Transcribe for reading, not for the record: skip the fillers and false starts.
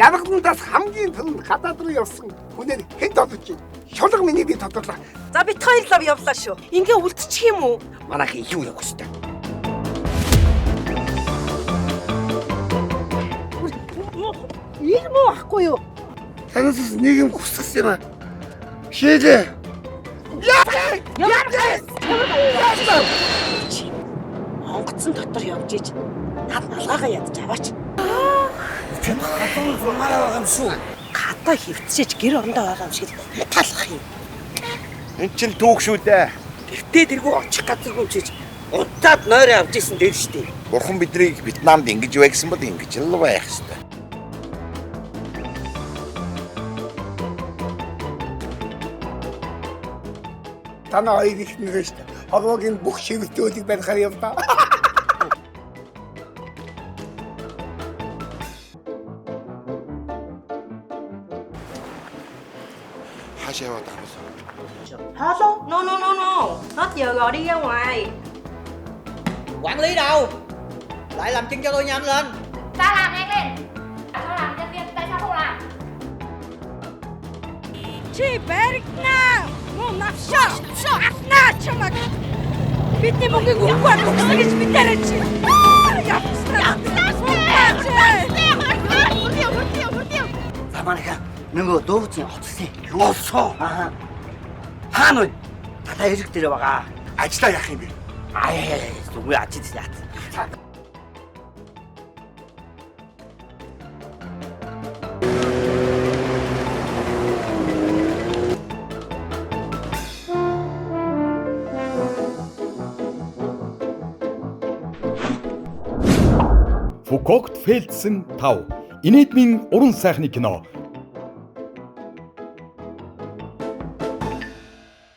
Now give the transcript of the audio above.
Жаргалантаас хамгийн түрүүнд гадаад руу явсан хүнээр хэн тодорч байна? Шулга миний би тодорлоо. За бит хоёр лав явлаа шүү. Ингээ үлдчих юм уу? Манайх юу явах хэвээр. Ир муу ахгүй юу? Танаас нэг юм хүссэн юм аа. Шээлээ. Яа! Чи онгоцон дотор явж иж над налгаагаа ядаж аваач. Чам хатан зурмаараа байгаа юм шүү. Гадаа хөвтсөж гэр орондоо байгаа юм шиг талах юм. Энд чинь түүх шүү дээ. Тэртээ тэргүй очих газаргүй чиж удаад нойроо авч исэн дээр штэ. Бурхан биднийг Вьетнамд ингэж бай гэсэн бол ингэж л байх ёстой. Танаа хоёр их нэрээ шүү дээ. Хорвоогийн бүх шивтүүлийг барихаар явдаа. Хаашаа яваад байгаа юм бэ? Hello, no no no no. Hết giờ rồi đi ra ngoài. Quản lý đâu? Lại làm chân cho tôi nhanh lên. Ta làm nhanh lên. Tại sao làm nhân viên tại sao không làm? Чи баригнаа. Муу навшаа. Алнаа чамаг. Бидний мөнгийг өгөхгүй бол өгсөн гэж мэдээрэй чи. Явчихсан. За манайха нөгөө дөөцийн оцсон. Юу олсон? Аа. Хаана вэ? Татаа хэрэг дээр байгаа. Ажлаа яах юм бэ? Аа зүгээр ачид яат. Фукокт фэлдсэн 5. Инээдмийн уран сайхны кино.